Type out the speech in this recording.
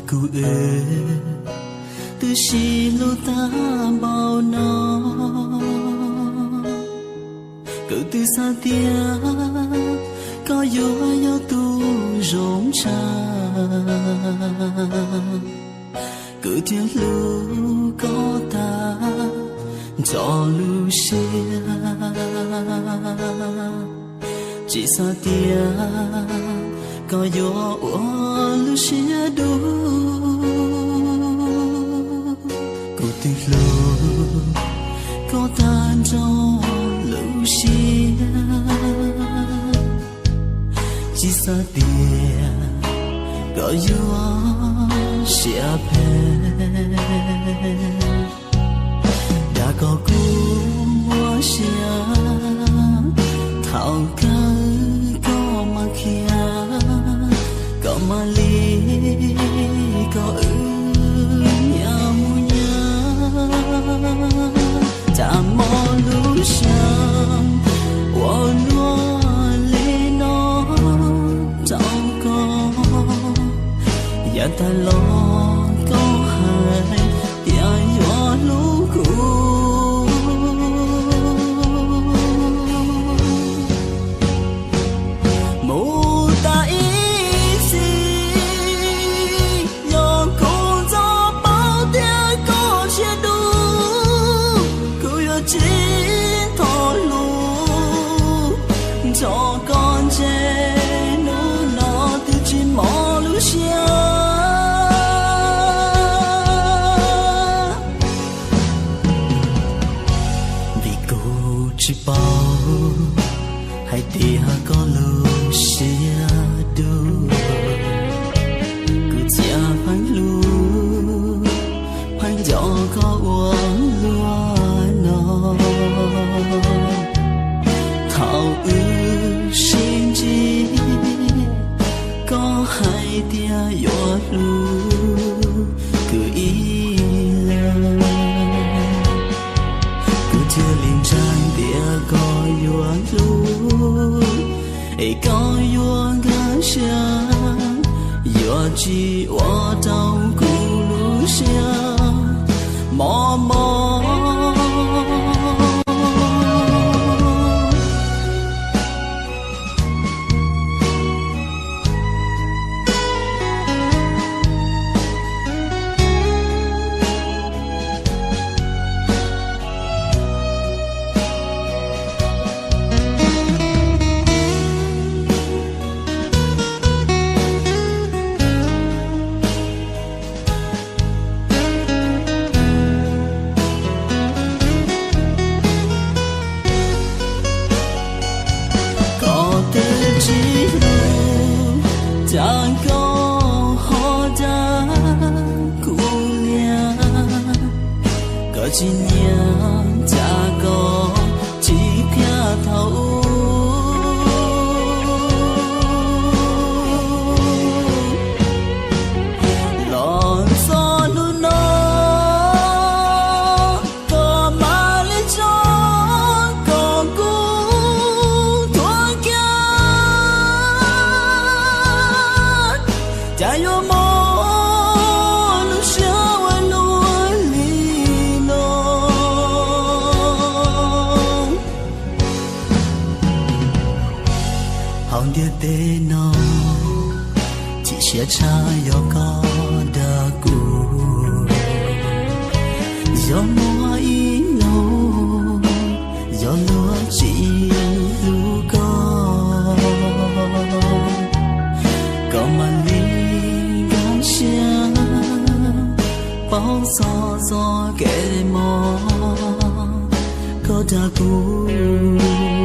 Kuv twb sib hlub tag npaum no, kuv twb xav tias koj yuav yog tus zoo tshaj, kuv thiaj hlub koj tag nrho lub siab. Tsis xav tias koj yuav ua lub siab dub, kuv twb hlub koj tag nrho lub siab. Tsis xav tias koj yuav siab phem, dag koj kuv muaj sia. Thaum kawg koj mam khiav, koj mam li koj wb nyias mus nyias. Cas mob lub siab ua luaj li no rau koj, yav tag los koj hais tias yuav hlub kuv. Mus tas ib txhis, yog kuv ntxov paub tias koj siab dub, kuv yuav tsis thov lus nrog koj ntshe hnub no twb tsis mob lub siab. Vim kuv tsis paub hais tias koj lub siab dub, kuv thiaj pheej hlub pheej nco koj ua luaj no. Thaum wb sib ntsib, koj hais tias yuav hlub kuv ib leeg, kuv thiaj li ntseeg tias koj yuav hlub, es koj yuav nkag siab, yuav tsis ua rau kuv lub siab mob mob. Koj twb tsis hlub, cas koj ho dag kuv liam, koj tsis nyiam cas koj tsis qhia thaum ub. Los txog hnub no, koj mam li tso koj kuv tuag kiag, cas yuav mob lub siab ua luaj li no. Hauv ntiaj teb no, chim siab tshaj yog koj dag kuv. Yog muaj ib hnub, yog luag tsis hlub koj, koj mam li nkag siab, paub txog txoj kev mob koj dag kuv.